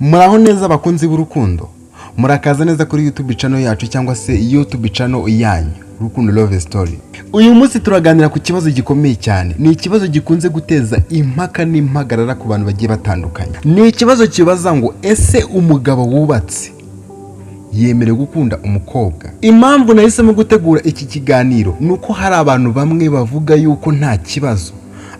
Muraho neza abakunzi b'urukundo, murakaza neza kuri YouTube channel yacu cyangwa se YouTube channel yanyu, Rukundo Love Story. Uyu munsi turaganira ku kibazo gikomeye cyane. Ni ikibazo gikunze guteza impaka n'impagarara ku bantu bagiye batandukanye. Ni ikibazo kibaza ngo: ese umugabo wubatse yemerewe gukunda umukobwa? Impamvu nahisemo gutegura iki kiganiro ni uko hari abantu bamwe bavuga yuko nta kibazo,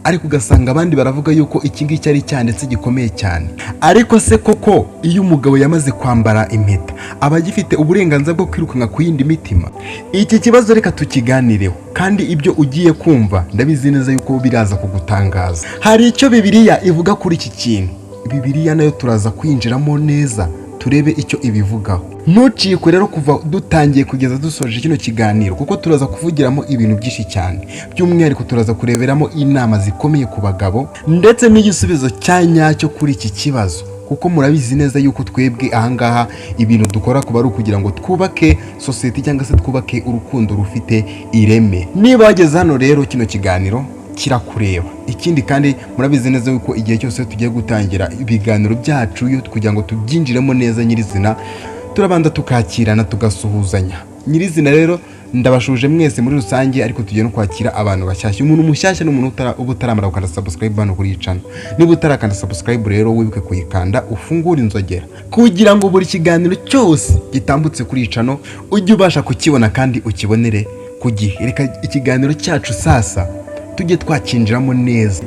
ariko ugasanga abandi baravuga yuko iki ngiki ari icyaha ndetse gikomeye cyane. Ariko se koko iyo umugabo yamaze kwambara impeta aba agifite uburenganzira bwo kwirukanka ku yindi mitima? Iki kibazo reka tukiganireho, kandi ibyo ugiye kumva ndabizi neza yuko biraza kugutangaza. Hari icyo Bibiliya ivuga kuri iki kintu. Bibiliya nayo turaza kwinjiramo neza, turebe icyo ibivugaho. Ntucikwe rero kuva dutangiye kugeza dusoje kino kiganiro, kuko turaza kuvugiramo ibintu byinshi cyane. By'umwihariko turaza kureberamo inama zikomeye ku bagabo ndetse n'igisubizo cya nyacyo kuri iki kibazo, kuko murabizi neza yuko twebwe ahangaha ibintu dukora kuba ari ukugira ngo twubake sosiyete cyangwa se twubake urukundo rufite ireme. Niba wageze hano rero, kino kiganiro kirakureba. Ikindi kandi, murabizi neza yuko igihe cyose tugiye gutangira ibiganiro byacu, iyo kugira ngo tubyinjiremo neza nyirizina, turabanza tukakirana, tugasuhuzanya nyirizina. Rero ndabashuje mwese muri rusange, ariko tugiye no kwakira abantu bashyashya. Umuntu mushyashya ni umuntu uba utaramara gukanda subscribe hano kuri iyi channel. Niba utarakanda subscribe rero, wibuke kuyikanda, ufungure inzogera kugira ngo buri kiganiro cyose gitambutse kuri iyi channel ujye ubasha kukibona kandi ukibonere ku gihe. Reka ikiganiro cyacu sasa tujye twakinjiramo neza.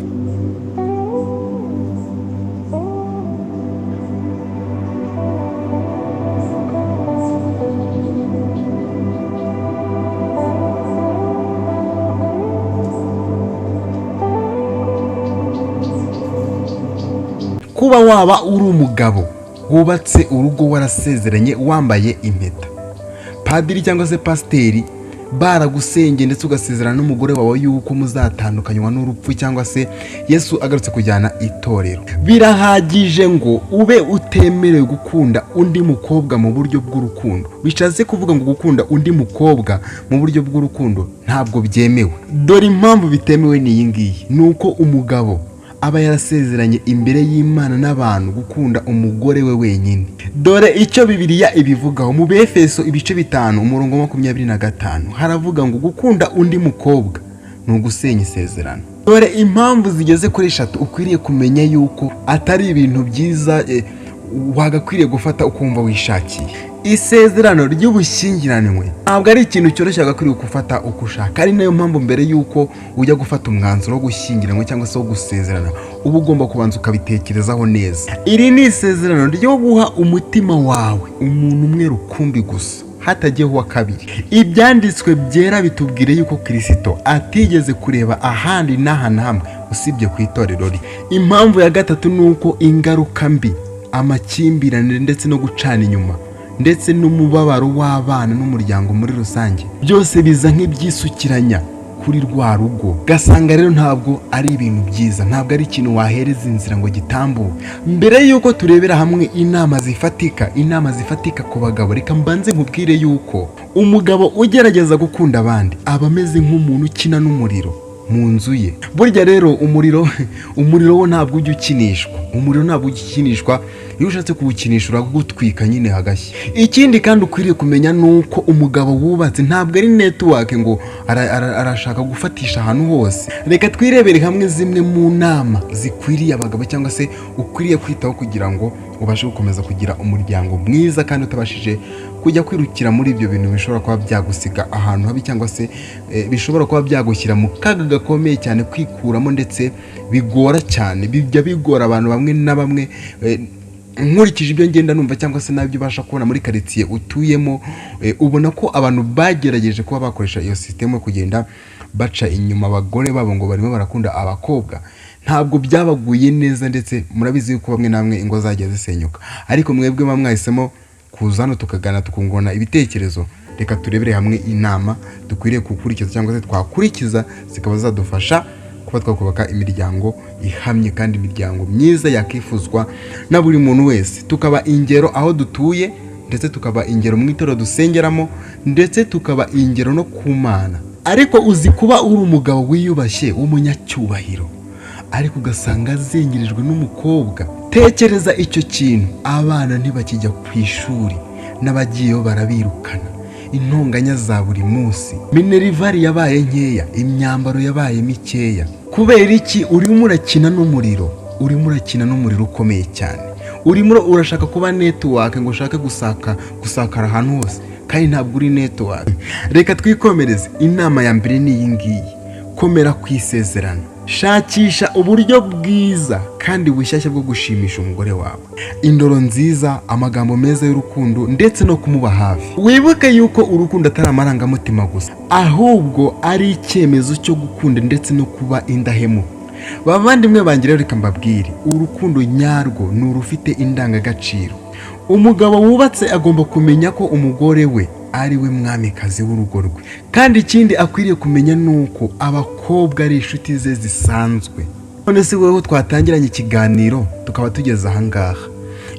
Kuba waba uri umugabo wubatse urugo, warasezeranye, wambaye impeta, padiri cyangwa se pasiteri baragusengeye, ndetse ugasezerana n'umugore wawe yuko muzatandukanywa n'urupfu cyangwa se Yesu agarutse kujyana itorero, birahagije ngo ube utemerewe gukunda undi mukobwa mu buryo bw'urukundo. Bishatse kuvuga ngo gukunda undi mukobwa mu buryo bw'urukundo ntabwo byemewe. Dore impamvu bitemewe ni iyi ngiyi: ni uko umugabo aba yarasezeranye imbere y'Imana n'abantu gukunda umugore we wenyine. Dore icyo Bibiliya ibivugaho mu Befeso ibice 5, umurongo wa 25, haravuga ngo gukunda undi mukobwa ni ugusenya isezerano. Dore impamvu zigeze kuri eshatu ukwiriye kumenya yuko atari ibintu byiza wagakwiriye gufata ukumva wishakiye. Isezerano ry'ubushyingiranwe ntabwo ari ikintu cyoroshye wagakwiriye gufata uko ushaka. Ari nayo mpamvu mbere y'uko ujya gufata umwanzuro wo gushyingiranwa cyangwa se wo gusezerana, uba ugomba kubanza ukabitekerezaho neza. Iri ni isezerano ryo guha umutima wawe umuntu umwe rukumbi gusa, hatagiyeho uwa kabiri. Ibyanditswe byera bitubwire yuko Kirisito atigeze kureba ahandi n'aha na hamwe usibye ku itorero rye. Impamvu ya gatatu ni uko ingaruka mbi, amakimbirane ndetse no gucana inyuma, ndetse n'umubabaro w'abana n'umuryango muri rusange, byose biza nk'ibyisukiranya kuri rwa rugo. Gasanga rero ntabwo ari ibintu byiza, ntabwo ari ikintu wahereza inzira ngo gitambuke. Mbere y'uko turebera hamwe inama zifatika ku bagabo, reka mbanze nkubwire yuko umugabo ugerageza gukunda abandi aba ameze nk'umuntu ukina n'umuriro mu nzu ye. Burya rero umuriro wo ntabwo ujya ukinishwa. Umuriro ntabwo ujya ukinishwa. Iyo ushatse kuwukinisha uragutwika nyine hagashya. Ikindi kandi ukwiriye kumenya ni uko umugabo wubatse ntabwo ari network ngo arashaka gufatisha ahantu hose. Reka twirebere hamwe zimwe mu nama zikwiriye abagabo cyangwa se ukwiriye kwitaho kugira ngo ubashe gukomeza kugira umuryango mwiza, kandi utabashije kujya kwirukira muri ibyo bintu bishobora kuba byagusiga ahantu habi cyangwa se bishobora kuba byagushyira mu kaga gakomeye cyane kwikuramo, ndetse bigora cyane, bijya bigora abantu bamwe na bamwe. Nkurikije ibyo ngenda numva cyangwa se nabyo ubasha kubona muri karitsiye utuyemo, ubona ko abantu bagerageje kuba bakoresha iyo sisitemu yo kugenda baca inyuma abagore babo ngo barimo barakunda abakobwa, ntabwo byabaguye neza. Ndetse murabizi yuko bamwe na bamwe ingo zagiye zisenyuka. Ariko mwebwe muba mwahisemo kuza hano tukagana, tukungurana ibitekerezo. Reka turebere hamwe inama dukwiriye gukurikiza cyangwa se twakurikiza, zikaba zadufasha kuba twakubaka imiryango ihamye kandi imiryango myiza yakifuzwa na buri muntu wese, tukaba ingero aho dutuye, ndetse tukaba ingero mu itorero dusengeramo, ndetse tukaba ingero no ku Mana. Ariko uzi kuba uri umugabo wiyubashye w'umunyacyubahiro, Ariko ugasanga azengerejwe n'umukobwa. Tekereza icyo kintu, abana ntibakijya ku ishuri, n'abagiyeyo barabirukana, intonganya za buri munsi, minerval yabaye nkeya, imyambaro yabaye mikeya. Kubera iki? Urimo urakina n'umuriro, urimo urakina n'umuriro ukomeye cyane. Urimo urashaka kuba network, ngo ushake gusakara ahantu hose, kandi ntabwo uri network. Reka twikomereze. Inama ya mbere ni iyi ngiyi: komera ku isezerano. Shakisha uburyo bwiza kandi bushyashya bwo gushimisha umugore wawe, indoro nziza, amagambo meza y'urukundo, ndetse no kumuba hafi. Wibuke yuko urukundo atari amarangamutima gusa, ahubwo ari icyemezo cyo gukunda ndetse no kuba indahemuka. Bavandimwe banjye rero, reka mbabwire, urukundo nyarwo ni urufite indangagaciro. Umugabo wubatse agomba kumenya ko umugore we ari we mwamikazi w'urugo rwe, kandi ikindi akwiriye kumenya ni uko abakobwa ari inshuti ze zisanzwe. None se wowe, twatangiranye ikiganiro tukaba tugeze ahangaha,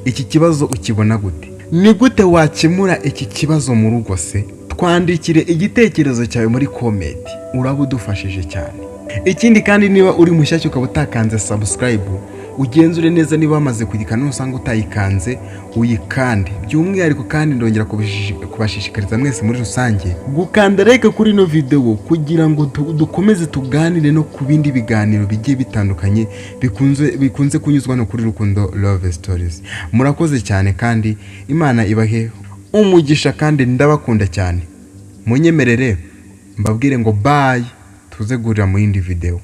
iki kibazo ukibona gute? Ni gute wakemura iki kibazo mu rugo se? Twandikire igitekerezo cyawe muri comment, uraba udufashije cyane. Ikindi kandi, niba uri mushyashya ukaba utakanze subscribe, ugenzure neza niba wamaze kuyikanda. Nusanga utayikanze, uyikande by'umwihariko. Kandi ndongera kubashishikariza mwese muri rusange gukanda like kuri ino videwo, kugira ngo dukomeze tuganire no ku bindi biganiro bigiye bitandukanye bikunze kunyuzwa no kuri Rukundo Love Stories. Murakoze cyane, kandi Imana ibahe umugisha, kandi ndabakunda cyane. Munyemerere mbabwire ngo bye, tuze guhurira mu yindi videwo.